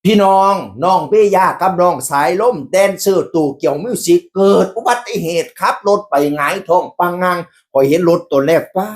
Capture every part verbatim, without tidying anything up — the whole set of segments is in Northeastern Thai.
พี่น้อง น้องเมย่ากับน้องสายลม แดนเซอร์โตเกียวมิวสิก เกิดอุบัติเหตุขับรถไปหงายท้องปังงัง ข้อยเห็นรถตอนแรก ป๊า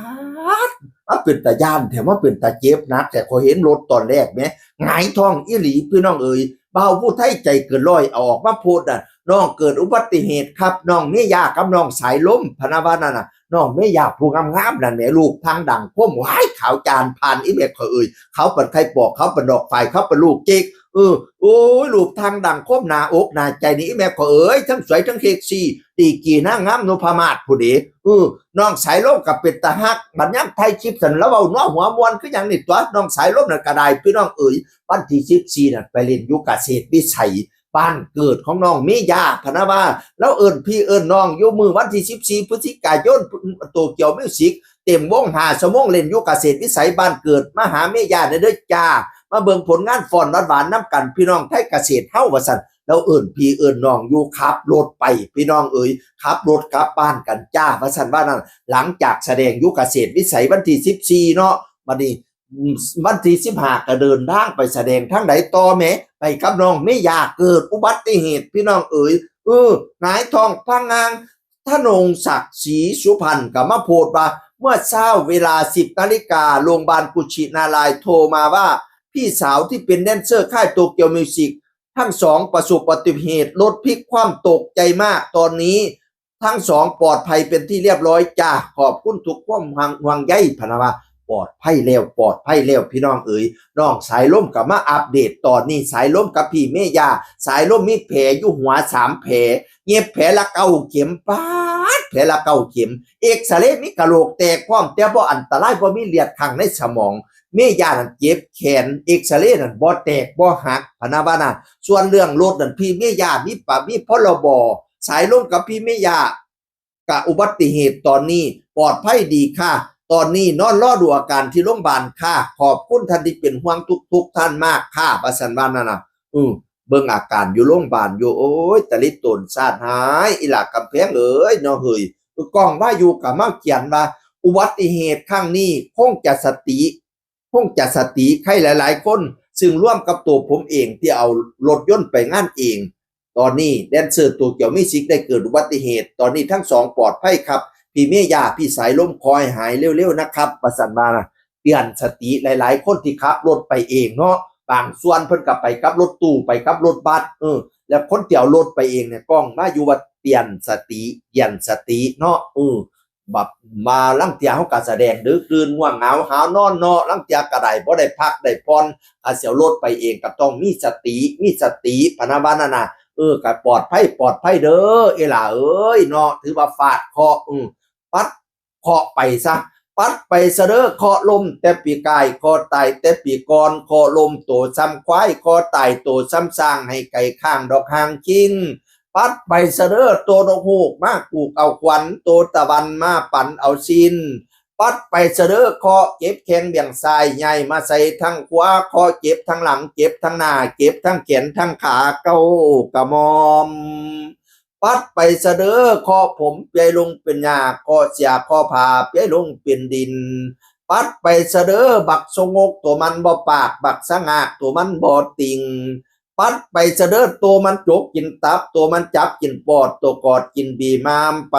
ด มาเป็นตาย้านแท้ มาเป็นตาเจ็บหนักแท้ ข้อยเห็นรถตอนแรกแหม หงายท้องอีหลี พี่น้องเอ๋ย บ่าวผู้ไทยใจเกินร้อยเอาออกมาโพสต์น่ะ น้องเกิดอุบัติเหตุครับ น้องเมย่ากับน้องสายลม พะนะว่านั่นน่ะ น้องเมย่าผู้งามๆนั่นแหม ลูกทางดังคม ว้าย ขาวจานผ่านอีแม่ข้อยเอ๋ย ขาวปานไข่ปอก ขาวปานดอกฝาย ขาวปานลูกเก๊ก เออ โอ้ย ลูกทางดังคม หน้าอกหน้าใจนี่อีแม่ข้อยเอ๋ย ทั้งสวยทั้งเซ็กซี่ ดีกรีนางงามนพมาศผู้เด๋ เออ น้องสายลมก็เป็นตาฮัก บัดยามถ่ายคลิปซั่น ลาวเว้านัวหัวม่วนคือหยังนี่ตั๊ว น้องสายลมนั่นก็ได้ พี่น้องเอ๋ย วันที่สิบสี่นั่นไปเล่นอยู่เกษตรวิสัย บ้านเกิดของน้องเมย่า พะนะว่า ลาวเอิ้นพี่เอิ้นน้อง อยู่มื้อวันที่สิบสี่พฤศจิกายน โตเกียวมิวสิก เต็มวงห้าชั่วโมง เล่นอยู่เกษตรวิสัยบ้านเกิด มาหาเมย่าแหน่เด้อจ้า มาเบิ่งผลงานฟ้อนหวานๆนำกัน พี่น้องไทยเกษตรเฮา ว่าซั่น ลาวเอิ้นพี่เอิ้นน้องอยู่ ขับรถไป พี่น้องเอ๋ย ขับรถกลับบ้านกันจ้า ว่าซั่นว่านั่น หลังจากแสดงอยู่เกษตรวิสัยวันที่สิบสี่เนาะ บัดนี้ อืม วันที่สิบห้าก็เดินทางไปแสดงทางใดต่อแหม ไปกับน้องเมย่า เกิดอุบัติเหตุ พี่น้องเอ๋ย เออ หงายท้องปังงัง ธนงศักดิ์ ศรีสุพรรณ ก็มาโพสต์ว่า เมื่อเช้าเวลาสิบนาฬิกา โรงพยาบาลกุชินารายณ์โทรมาว่า พี่สาวที่เป็นแดนเซอร์ค่ายโตเกียวมิวสิก ทั้งสองประสบอุบัติเหตุ รถพลิกคว่ำ ตกใจมาก ตอนนี้ทั้งสองปลอดภัยเป็นที่เรียบร้อยจ้า ขอบคุณทุกความห่วงห่วงใย พะนะว่า ปลอดภัยแล้ว ปลอดภัยแล้ว พี่น้องเอ๋ย น้องสายลมก็มาอัปเดตตอนนี้ สายลมกับพี่เมย่า สายลมมีแผลอยู่หัวสามแผล เย็บแผลละเก้าเข็ม ป๊าด แผลละเก้าเข็ม เอ็กซเรย์มีกะโหลกแตกพร้อม แต่บ่อันตราย บ่มีเลือดข้างในสมอง เมย่านั่นเจ็บแขน เอ็กซเรย์นั่นบ่แตกบ่หัก พะนะว่าน่ะ ส่วนเรื่องรถนั่นพี่เมย่ามีปะ มี พรบ สายลมกับพี่เมย่า กะอุบัติเหตุตอนนี้ปลอดภัยดีค่ะ ตอนนี้นอนรอดูอาการที่โรงพยาบาลค่ะ ขอบคุณท่านที่เป็นห่วงทุกๆท่านมากค่ะ ว่าซั่นว่านั่นน่ะ อือ เบิ่งอาการอยู่โรงพยาบาลอยู่ โอ้ย ตะลิโตนซาดหาย อีหล่ากำแพงเอ๋ย เนาะเฮ้ย กล้องว่าอยู่กะมาเขียนว่า อุบัติเหตุครั้งนี้คงจะสติ คงจะสติใครหลายๆคน ซึ่งรวมกับตัวผมเองที่เอารถยนต์ไปงานเอง ตอนนี้แดนเซอร์โตเกียวมิวสิกได้เกิดอุบัติเหตุ ตอนนี้ทั้งสองปลอดภัยครับ พี่เมย่า พี่สายลม ขอให้หายเร็วๆนะครับ ว่าซั่นว่านะ เตือนสติหลายๆคนที่ขับรถไปเองเนาะ บางส่วนเพิ่นก็ไปกับรถตู้ ไปกับรถบัส เออ แล้วคนที่เอารถไปเองเนี่ย กล้องว่าอยู่ว่าเตือนสติ เตือนสติเนาะ เออ แบบมาลางเทื่อเฮาก็แสดงดึกดื่น ง่วงเหงา หาวนอนเนาะ ลางเทื่อก็ได้ บ่ได้พักได้ผ่อน ถ้าสิเอารถไปเองก็ต้องมีสติ มีสติ พะนะว่านั่นน่ะ เออ ก็ปลอดภัย ปลอดภัยเด้อ อีหล่าเอ๋ยเนาะ ถือว่าฟาดเคราะห์ อือ ปัดเคราะห์ไปซะ ปัดไปซะเด้อเคราะห์ล้มแต่ปีกาย เคราะห์ตายแต่ปีก่อน เคราะห์ล้มโตส่ำควาย เคราะห์ตายโตส่ำช้าง ให้ไก่ข้างดอกหางคิง ปัดไปซะเด้อโตนกฮูกมากูกเอาขวัญ โตตะวันมาปันเอาศีล ปัดไปซะเด้อเคราะห์เจ็บแข้งเบี่ยงซ้าย ย้ายมาใส่ทางขวา เคราะห์เจ็บทางหลัง เจ็บทางหน้า เจ็บทางแขนทางขา เก้ากะหม่อม ปัดไปซะเด้อเคราะห์ผมเปียลงเป็นหญ้า เคราะห์เสียเคราะห์ผ้าเปียลงเป็นดิน ปัดไปซะเด้อบักสงก ตัวมันบ่ปาก บักสะงาก ตัวมันบ่ติ่ง ปัดไปซะเด้อ ตัวมันจกกินตับ ตัวมันจับกินปอด ตัวกอดกินบีมาม ไป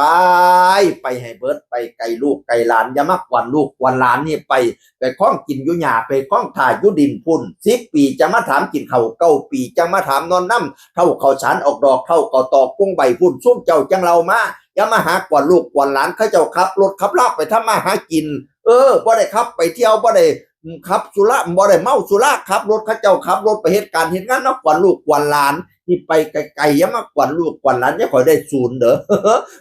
ไปให้เบิด ไปไกลลูกไกลหลาน อย่ามากวนลูกกวนหลานนี่ ไป ไปคล้องกินอยู่หญ้า ไปคล้องถ่ายอยู่ดินพุ้น สิบปีจะมาถามกินข้าว เก้าปีจะมาถามนอนนำ เฒ่าข้าวสารออกดอก เฒ่าข้าวตอกปงใบพุ้น ซุมเจ้าจั่งเล่ามา อย่ามาหากวนลูกกวนหลาน เขาเจ้าขับรถขับลาไปทำมาหากิน เออ บ่ได้ขับไปเที่ยว บ่ได้ อืม ขับสุรา บ่ได้เมาสุรา ขับรถ เขาเจ้าขับรถไปเฮ็ดการเฮ็ดงาน มากวนลูกกวนหลาน นี่ไปไกลๆ อย่ามากวนลูกกวนหลาน อย่าข้อยได้ศูนย์เด้อ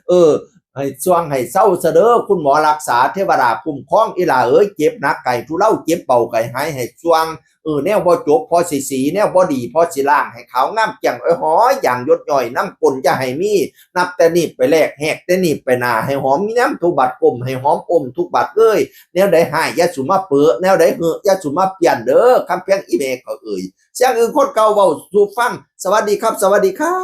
เออ ให้ซ่วงให้เซาซะเด้อ คุณหมอรักษา เทวดาคุ้มครอง อีหล่าเอ๋ย เจ็บหนักไข้ทุเลา เจ็บเบาไข้หาย ให้ซ่วง เออ แนวบ่จบพอสิสี แนวบ่ดีพอสิล้าง ให้ขาวงามแจ่มอ้อยหอย อย่างหยดย้อยน้ำก้นอย่าให้มี นับแต่นี้ไปแรก แหกแต่นี้ไปหน้า ให้หอมมีน้ำทุกบัด ก้มให้หอมอมทุกบัดเอ้ย แนวใดหายอย่าสุมาเปอะ แนวใดเหอะอย่าสุมาเปลี่ยนเด้อ คำแพงอีแม่ข้อยเอ๋ย เสียงอื่นคนเก่าเว้าสู่ฟัง สวัสดีครับ สวัสดีครับ